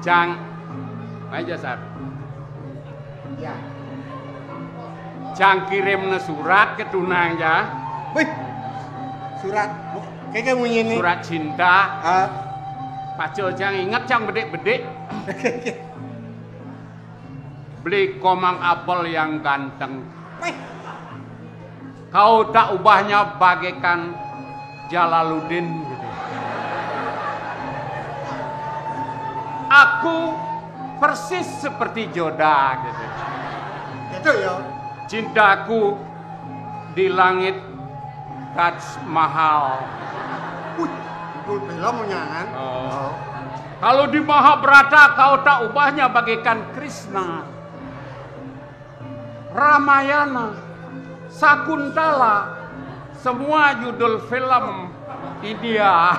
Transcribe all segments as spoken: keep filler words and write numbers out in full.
Jang, aja, Sar. Ya. Jang kirimna surat ke tunang, ya. Wih, surat. Kayak kamu ini. Surat cinta. Ah. Pacul jang inget, jang bedik-bedik. Beli Komang Apel yang ganteng. Wih. Kau tak ubahnya bagaikan Jalaluddin, gitu. Aku persis seperti Joda, gitu. Gitu ya. Cintaku di langit Taj Mahal. Wih, judul film nyangan. Oh. Oh. Kalau di Mahabharata kau tak ubahnya bagaikan Krishna. Ramayana, Sakuntala, semua judul film India.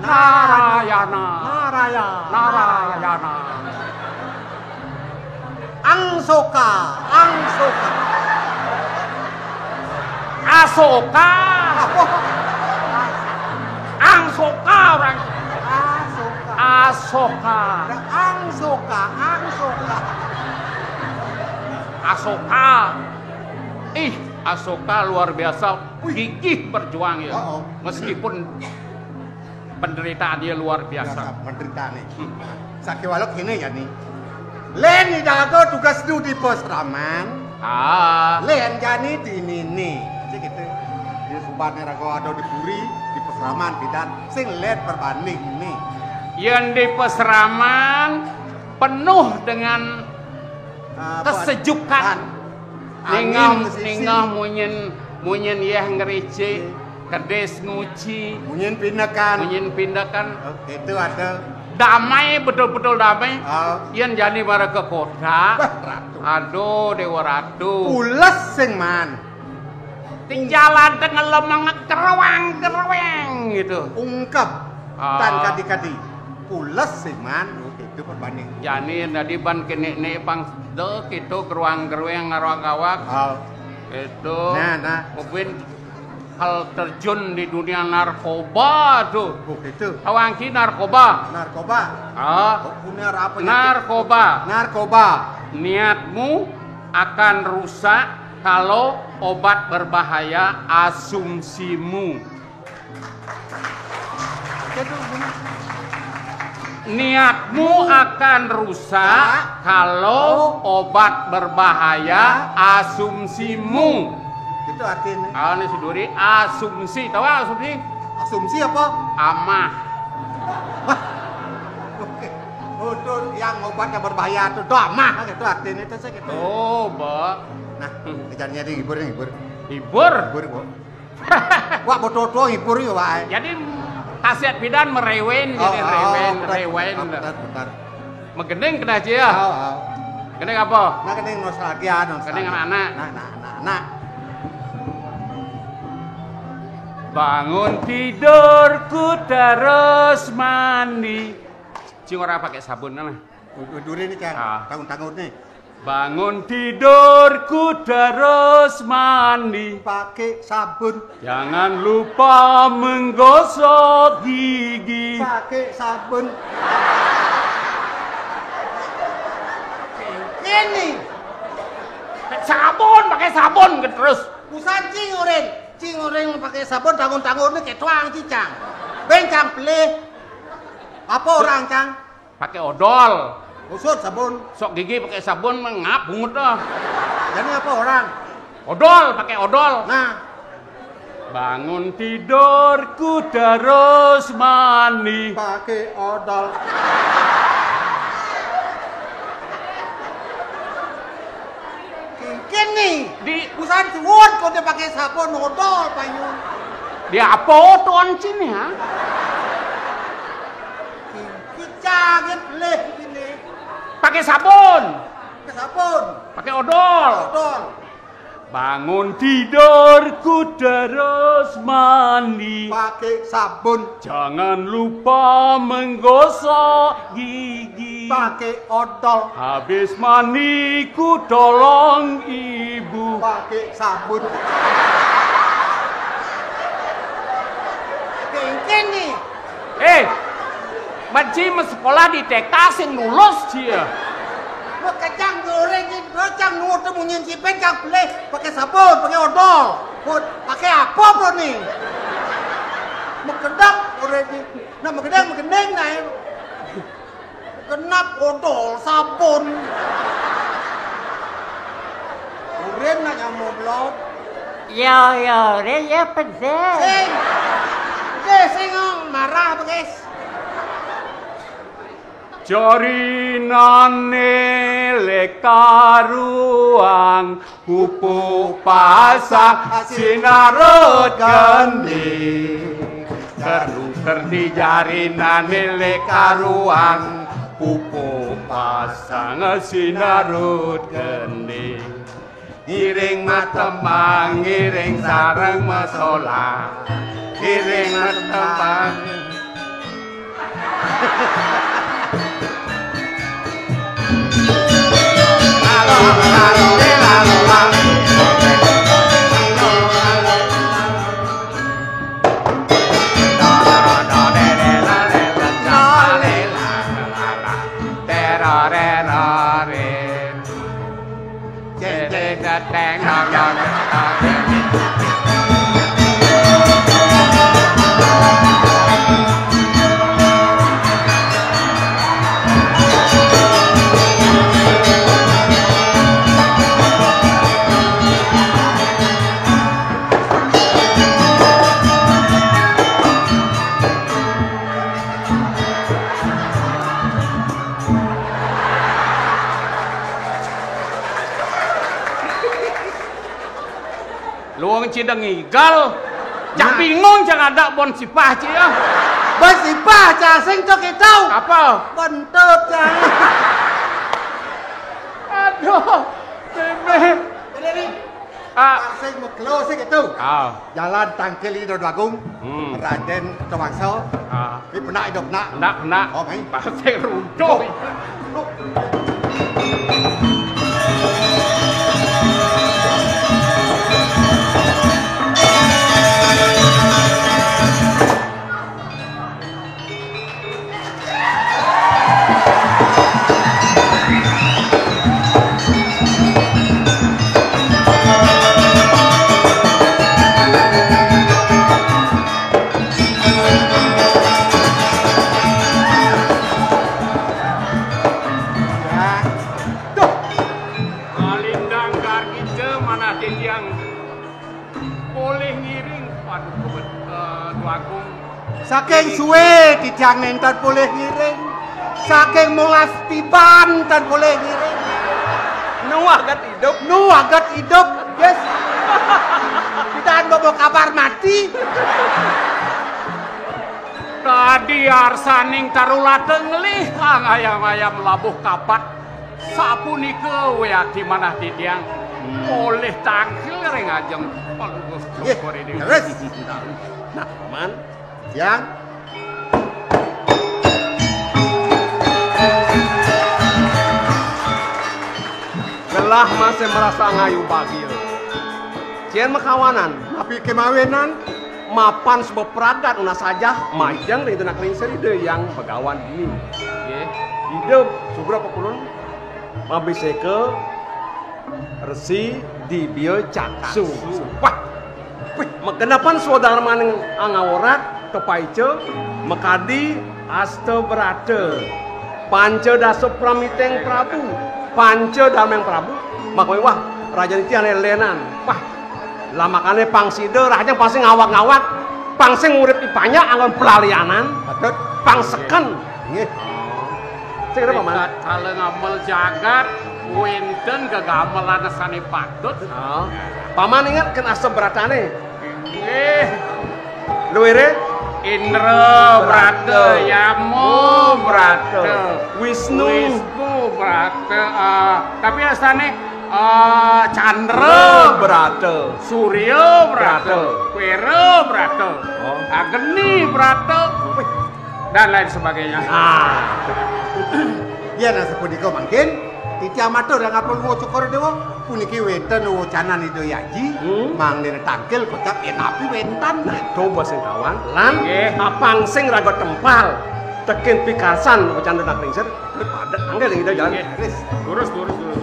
Narayana. Narayana. Narayana. Angsoka, Angsoka. Asoka. Apa? Angsoka orang. Asoka. Asoka. Ada Angsoka, Angsoka. Asoka. Ih, Asoka luar biasa. Wih. Gigih berjuang ya. Oh, oh. Meskipun penderitaan dia luar biasa. Biasa, penderitaan nih. Hmm. Sakiwala kene ya nih. Lén ni dago tugas nu di posraman. Ah. Lén jani di nini. Cik gitu. Di subatnya rago ada di puri, di posraman bidan. Sing lén perbanding nih. Yang di posraman penuh dengan, ah, kesejukan. Angin. Ningah, sisi. Ningah munyin, munyin yeh ngerici, kedis nguci. Munyin pindekan. Munyin pindekan. Oh, itu ada. Damai, betul-betul damai. Oh. Yen jani mara ke kota. Bah, Ratu. Aduh, Dewa Ratu. Pules sing man. Di jalan tengah lemeng kerewang-kereweng gitu. Ungkep. Ah. Tan kadi-kadi. Pules sih, Man. Oh, gitu perbanding. Jani tadi ban kene ne pang de gitu geruang-gerueng ngaruang awak. Oh. Itu. Nah, nah. Mungkin hal terjun di dunia narkoba tuh. Oh, gitu. Tawang ki narkoba. Narkoba. Ah. Oh, benar apa ya? Narkoba. Narkoba. Niatmu akan rusak kalau obat berbahaya asumsimu. Niatmu akan rusak kalau obat berbahaya asumsimu. Itu artinya. Ah, ini suduri asumsi. Tahu asumsi? Asumsi apa? Amah. Wah. Oke. Untuk yang obatnya berbahaya itu doa mah gitu artinya itu saya gitu. Oh, Mbak. Nah, hmm, kerjanya dihibur, hibur. Hibur? Hibur, Bu. Wah, betul-betul hibur ya, Pak. Jadi, khasiat bidan merewen, oh, jadi oh, rewen, betul, rewen. Betul, betul. Megending kena aja ya. Oh, oh. Gending apa? Nah, gending nostalgia, nostalgia. Gending anak-anak. Nah, nah, nah, nah. Bangun tidurku terus mandi. Cing ora pakai sabun, nah. Udurin nih, Cang. Ah. Tangun-tangun nih. Bangun tidurku terus mandi. Pakai sabun. Jangan lupa menggosok gigi. Pakai sabun. Ini. Sabun, pakai sabun terus. Busan cing urin. Cing urin pakai sabun, tangun-tangun ini kayak tuang, Cang. Bencang pelih. Apa orang, Cang? Pakai odol. Usut sabun. Sok gigi pakai sabun, mengap bungut dah. Jadi apa orang? Odol, pakai odol. Nah. Bangun tidurku terus mandi. Pakai odol. Kini di busan suwun kok dia pakai sabun odol payu. Dia apa tuan sini, ha? Kita gitu leh ini. Pakai sabun. Pakai sabun. Pakai odol. Odol. Bangun tidurku terus mandi. Pakai sabun. Jangan lupa menggosok gigi. Pakai odol. Habis mandi ku tolong ibu. Pakai sabun. Kengken nih. Eh, Mat Ci meh sekolah di T K sing lulus ci ya. Makejang goreng, makejang nuwun té munyin cipin kang beli pakai sabun, pakai odol. Pun pakai apa, Bro, nih? Makedap goreng. Nah, makedap, magending, nah, ya. Genap odol sabun. Urin nak nyamu belum? Ya, ya, urin ya pedih. Sing. Oke, sing, oh, marah apa, guys? Jarinane lekaruang, pupuk pasang sinarut kendi. Ternuker di jarinane lekaruang, pupuk pasang sinarut kendi. Ngiring matembang, ngiring sareng masolah. Ngiring matembang. Luang cideng igal. Cak bingung, cak ada bon sipah, ci, ya. Bon sipah, cak sing cok itu. Apa? Bentut, cak. Aduh, Bebe. Ini, ini. Ah. Sing megelo sing itu. Ah. Jalan tangkil Ida Agung. Hmm. Raden Tawangsa. Ah. Ini benak hidup nak. Benak, benak. Oh, main. Pasir runtuh. Duh. Alindang gargita manah titiang polih ngiring. Waduh, kebet-, eh, Tuagung. Saking suwe titiang nenten polih ngiring. Saking molas tiban nenten polih ngiring. Nu aget idup. Nu aget idup, yes. Kita anu bawa kabar mati. Tadi arsaning tarulata ngelih, ang ayam-ayam labuh kapat. Sapunika wiakti manah titiang. Hmm. Polih tangkil ring ajeng Palungguh. Nggih, syukur ini. Leres. Nah, Paman, tiang. Gelah masih merasa ngayu bagia. Cén makawanan. Napi kemawinan? Mapan suba pragat nunas ajah majeng ring tunak lingsir Ida Hyang Begawan dini. Nggih. Ida sugra pakulun mabiseka Resi Dibya Caksu. Caksu. Wah. Wih, magenepan swadarmaning angaworat kapaica makadi asta brata. Panca dasa pramiting Prabu, panca darming Prabu, maka wah raja niki ané lénan. Wah, lamakane pang sida, rahajeng pang sing ngawag-ngawag, pang sing urip ipanjak anggon pelalianan, patut pang seken. Nggih. Sing kira, Paman? Rikala ngamel jagat, wénten gegamelan sané patut. Ah. Paman inget kén asta bratane? Nggih. Luire? Indra Brata, Brata. Yama Brata, Brata. Wisnu. Wisnu Brata. Ah, tapi astane, ah, Candra Brata. Surya Brata. Brata. Wira Brata. Oh. Agni Brata. Wih. Dan lain sebagainya. Ah. Yén asapunika mangkin, titiang matur ring Palungguh Cokor Dewa, puniki wénten wewacanan Ida Aji, hmm, mangdene tangkil kocap yén napi wénten. Nah, coba sing kawan, lan nggih, apang sing raga tempal. Tekin pikarsan, wacan nak lingsir. Padet angge ning ida jalan. Nggih. Wis. Lurus, lurus, lurus.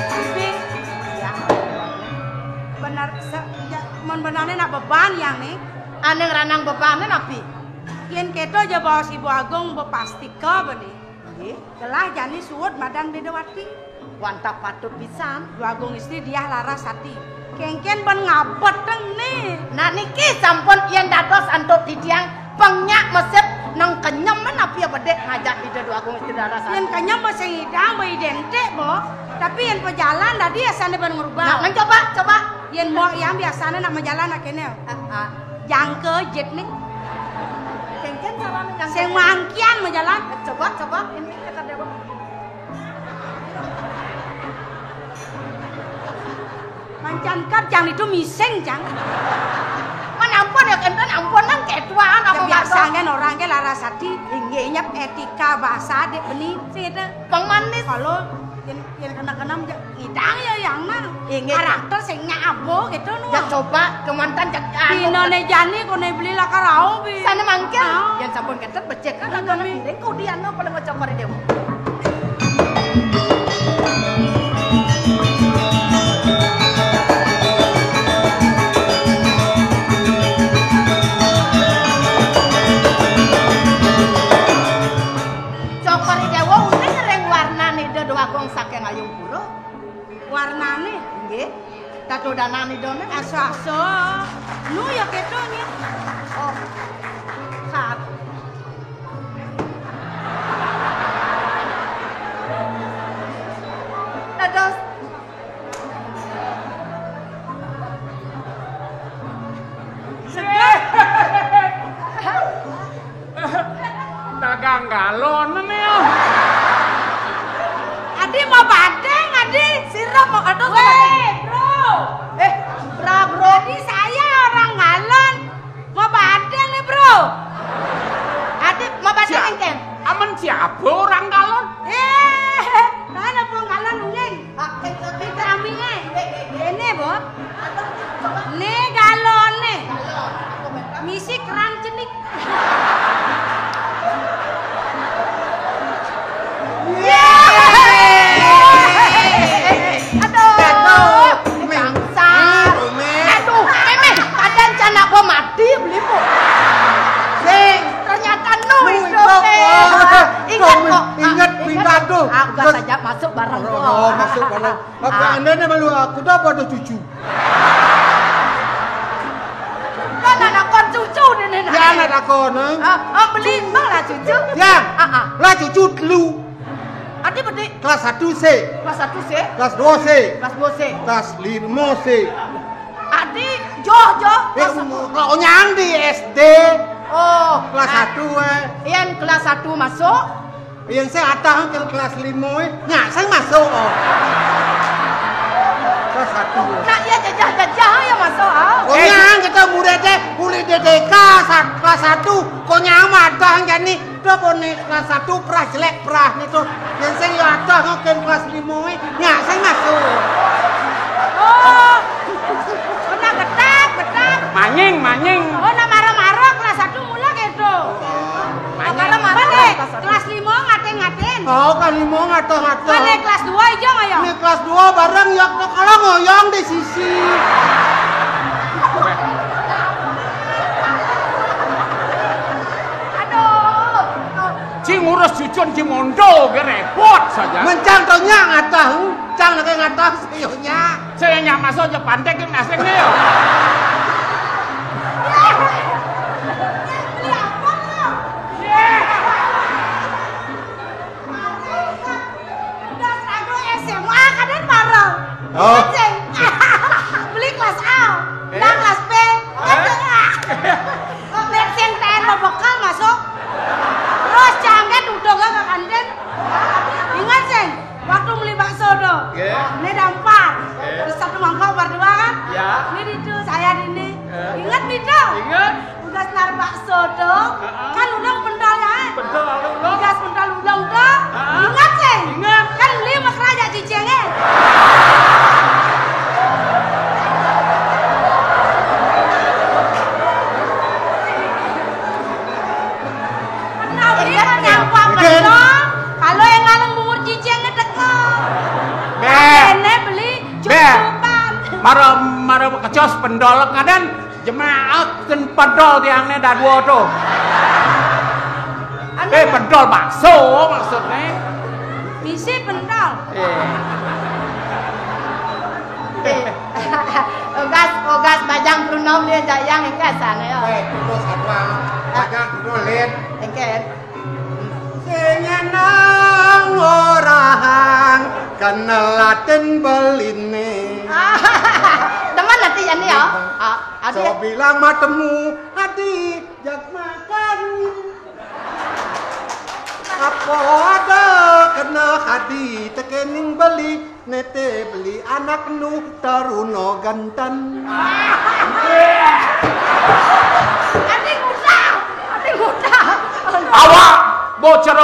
Tapi, ya, bener, se-, ya, mon benane nak beban yang ni. Ane ngranang bebane napi? Yen keto ja baos Ibu Agung bepastika bani. Nggih. Gelah jani suud madan Bedawati. Wantah patut pisan. Dwagung Istri diah laras ati. Kengken ben ngabet deng ni. Nah niki sampun yen dados antuk titiang pengyak mesip nang kenyem men api bedik ngajak Ida Dwagung Istri laras ati. Yen kenyem mesti ngidang be identik, Bo. Tapi yen pejalan dadi asane ben ngerubah. Nah, men coba, coba. Yen mbok yang biasane nak majalan nak kene. Ah, ah. Jangke jet ni. Kengken carane jangke. Sing mangkian majalan. Coba, coba. Ini tekan dia, Bang. Mancan kat jang itu mising, jang. Man ampun ya, kenten ampun nang ketuaan apa biasa ngen orang ke laras ati. Inggih nyep etika bahasa dek beni sing itu. Pengmanis. Kalau yen, yen kena-kena ngidang ya yang mah. Inggih. Karakter sing nyak abo gitu nu. Ya coba kemantan jak anu. Dinane jani kone beli lakar rau bi. Sana mangkir. Ah. Yen sampun kenten becik kan. Iya, kami. Ning kudian no paling ngocok kori dewa. Cokor Dewa uning ring warnane Ida Dwagung saking Ayung Pura. Warnane? Nggih. Tatodanan Idane. Asa-asa. Nu ya keto nyi. Oh. Saat. Dados. Seger. Dagang galon nih, oh. Adi mau badeng, Adi. Sirem mau, aduh, weh, bro. Eh, bra, bro. Adi saya orang galon. Mau badeng nih, bro. Adi mau badeng. Sia-, engken. Amen siapa orang galon? Eh, mana pun galon uning. Ini, Bo. Ini galone. Misi kerang cenik. Yeay. Aduh. Aduh, Ming. Bangsat. Aduh, Mimih, kadang canak gua mati beli, Bu. Sing. Ternyata nu itu, Bu. Ingat kok. Ingat, ah, ingat. Pindah tuh. Ah, enggak saja masuk bareng kok. Oh, masuk bareng. Apa andainya malu aku dah pada cucu. Kan anak kon cucu ni, ni. Ya, anak kon, eh. Ah, ah, beli imbang lah cucu. Ya. Ah, ah. Lah cucu telu. Adi bedik. Kelas satu C. Kelas satu C. Kelas dua C. Kelas dua C. Kelas lima C. Adi joh, joh. Eh, kelas satu. Kalau nyang di S D. Oh, kelas satu, eh. Yang kelas satu masuk. Yang saya atah ke kelas lima, eh. Nyak, saya masuk, oh. Kelas satu. Nak ya jajah-jajah ya masuk, ah. Oh, eh. Nyang kita murid, eh, boleh D T K, sa-, kelas satu. Kok nyang atah jani, dah pun ni kelas satu, perah jelek, perah ni tu. Yang saya ya atah ke kelas lima, eh. Nyak, saya masuk. Oh. Pernah getak, getak. Manying, manying. Oh, nak marah-marah kelas satu mula gitu. Manying. Marah-marah kelas satu. Kelas lima ngaten-ngaten. Oh, kelas lima ngaten-ngaten. Mana kelas dua aja ayo? Ini kelas dua bareng ya, kalau ngoyong di sisi. Aduh. Ci ngurus cucun ci mondo ge repot saja. Mencang to nyak ngatah, cang lagi ngatah sayonya. Saya nyak masuk aja pantek yang asing nih ya. Beli apa lo? Udah seragu S M A kadang parah. Oh. Beli kelas A, eh? Nah kelas B. Eh? Ada A. Lihat sing ten mau bekal masuk. Terus Bakso to, kan ulung pentol ae. Pentol, ulung. Gas pentol ulung to. Heeh. Inget sih? Inget. Kan beli mesra jak cicingnya. Nah, ini kan nyampa pentol. Kalau yang ngaleng bungur cicingnya teko. Beh. Ini beli cucupan. Mara, mara kecos pentol kadan. Jemaah ten pentol tiangnya dadua to. Anu, eh, pentol bakso maksudnya. Misi pentol. Eh. Eh. Ogas, ogas bajang Bruno dia jayang engke sana ya. Eh, terus apa? Bajang Bruno lin. Engke. Sing nang orang kenelaten beline. Demen nanti ya nih ya. Ah, ada. So bilang matemu hadi jak makan. Apa ada kena hadi tekening beli nete beli anak nu taruno gantan. Ati ngutang, ati ngutang. Awak bocor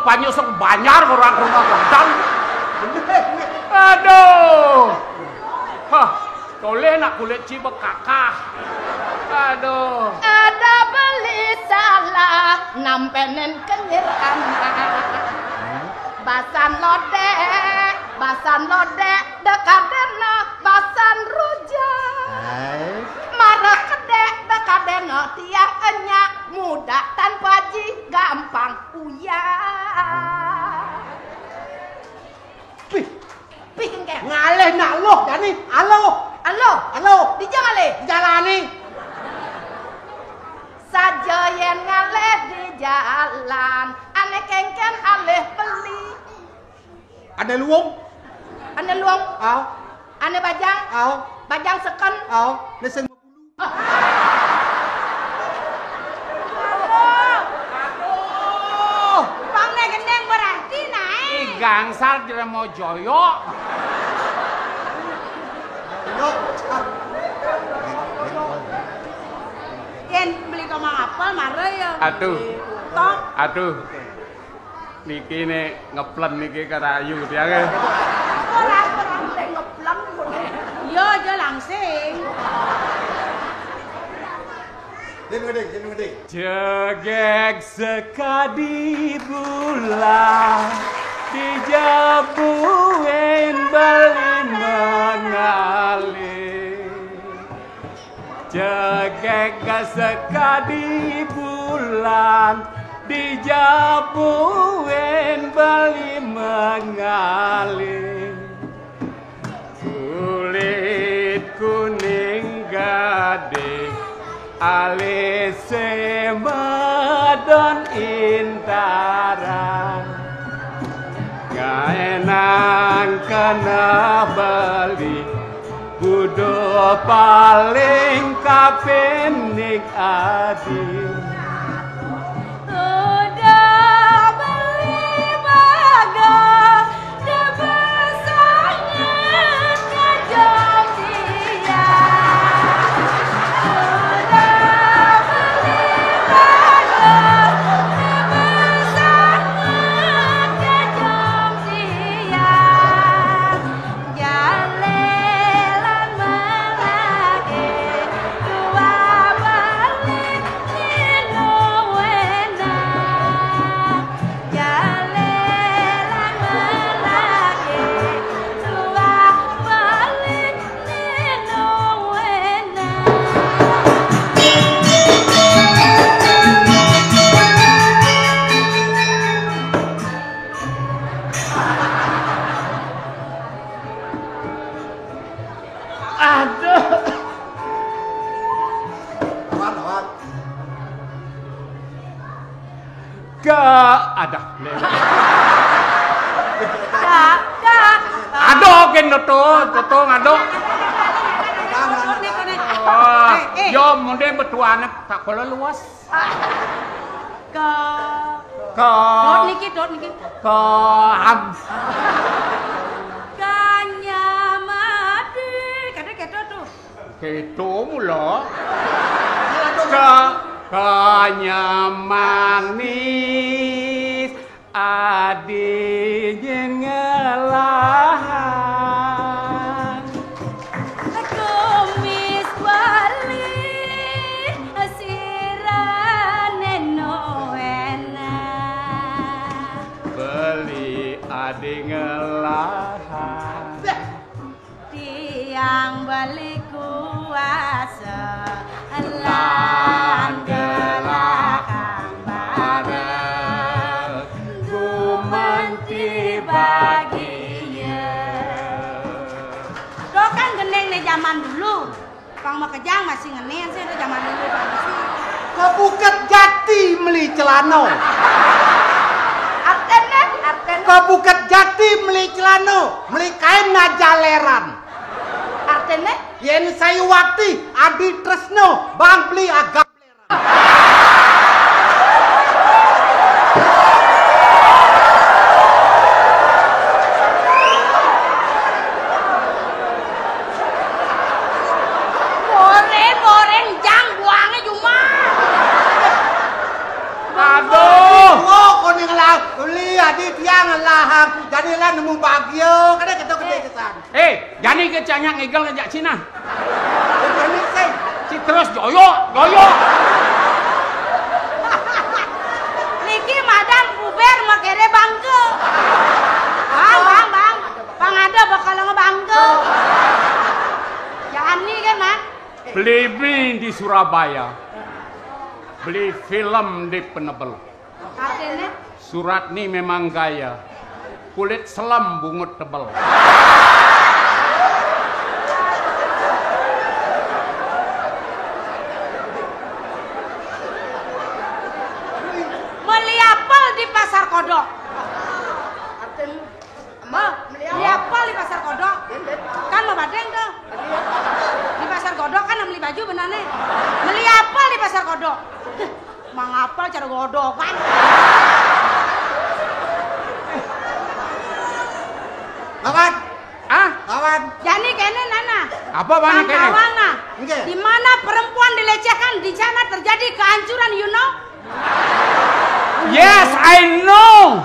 banyu sok banjar orang rumah gantan. Aduh. Hah. Toleh nak kulit cibek kakah. Aduh. Ada beli salah nampenen kenyir anak. Basan lodek, basan lodek dekadena basan rujak. Hai. Marah kedek dekadena tiang enyak muda tanpa ji gampang uya. Pih. Pih engke. Ngalih nak luh jani. Alo. Alo. Alo. Dija ngalih? Jalani. Saja yen ngalih di jalan, ane kengken alih beli. Ane luung. Ane luung. Au. Ane bajang. Au. Bajang seken. Au. Ne sing Aduh. Pang ne gendeng berarti nae. Ih, gangsal jero mau joyo. Yen beli tomang apel mare ya. Aduh. Toh? Aduh. Niki nek ngeplen niki karayu tiange. Ora, ora, nek ngeplen kok. Iya aja langsing. Yen ngeding, yen ngeding. Jegeg sekadi bulan dijabuin beli mengalir. Jegeg sekadi bulan dijabuin beli mengalir. Kulit kuning gading, alise madon intaran. Gaenang kena beli, budo paling kapining adi. Udah beli bago, udah besanget kajong dia. Udah beli bago, udah besanget kajong dia. Jalelan melagi dua balik ninu wena. Jalelan melagi dua balik ninu wena. Aduh. Awan, awan. Ke, adah. Kak, kak. Aduh, ken toto, toto ngado. Nek, nek. Oh, eh, eh. Yo, munde betuane tak kala luas. Ke. Ke. Dot niki, dot niki. Ke am. Kanya mati. Kade keto tuh. Keto mula. Ke. Kanya manis adi nyen ngelahan. Kumis bali sirane no enak. Beli adi ngelahan. Tiang beli kuasa lan gelakang bareng, gumanti bagian. Do kan geneng ne zaman dulu. Pang makejang masih ngening sih, do zaman dulu pang masih. Ke Bukit Jati meli celana. Artene, artene. Ke Bukit Jati meli celana, meli kain ngajaleran. Artene? Yen Sayuwakti, Adi Tresno, bang beli agak. Boren, boren, jang buange jumah. Aduh. Wo, kuning lah, uli adi tiang lah, jadi lah nemu bagio, kada kita gede kesan. Eh, jani ke canyak ngigel ngejak Cina. Jani sing. Si terus joyok, joyok. Niki madam puber makere bangke. Bang, bang, bang. Pang ada bakal ngebangke. Jani kan, Mak? Beli mie di Surabaya. Beli film di Penebel. Artine? Suratni memang gaya. Kulit selem bungut tebel. Meli apel di Pasar Kodok. Artine? Mo, meli apel di Pasar Kodok. Kan mau badeng tuh. Di Pasar Kodok kan meli baju benane. Meli apel di Pasar Kodok. Mang apel cara godokan. Lawan. Ah? Lawan. Jani kene nana. Apa bang kene? Kawan nah. Nggih. Di mana perempuan dilecehkan, di sana terjadi kehancuran, you know? Yes, I know.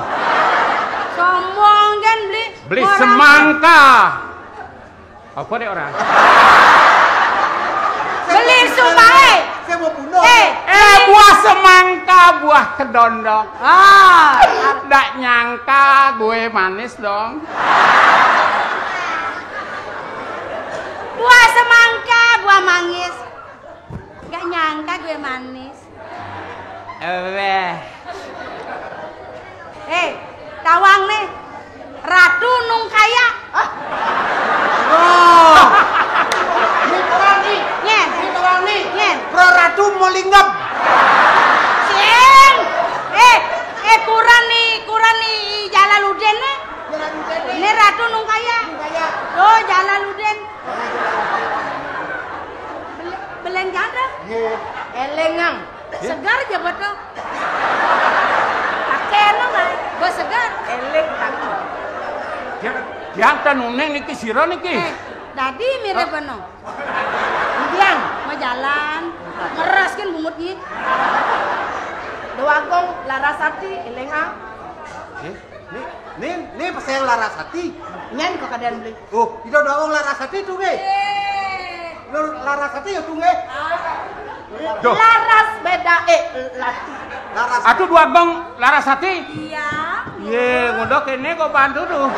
Sombong kan beli. Beli semangka. Apa deh orang? Beli sumbae. Saya mau bunuh. Eh, eh, buah semangka, buah kedondong. Ah, ndak nyangka gue manis dong. Buah semangka, buah manggis. Nggak nyangka gue manis. Weh. Eh, tawang nih. Ratu nung kaya. Ah. Oh. Ini orang nih. Nyen. Ini orang nih. Nyen. Pro Ratu mau linggap. Sing. Eh, eh, kurang nih, kurang nih Jalaluddin nih. Ini Ratu nung kaya. Nung kaya. Tuh, Jalaluddin. Belen janda? Nggih. Elengang. Segar aja betul. Pakai no, Mas. Bos segar. Elek tak. Dia, dia enten uning niki sira niki. Eh, dadi mirip beno. Biang. Mau jalan. Ngeras kan bungut nyi. Doagong Larasati, elengang. Eh, ni, ni, ni pasal Larasati. Nyen kok keadaan beli. Oh, ida doang Larasati tu nggih. Eh. Lo Larasati ya tu nggih. Ah. Duh. Laras beda, eh, lati. Laras. Atuh dua gong Larasati. Iya. Ye, ngono kene kok bantu tuh.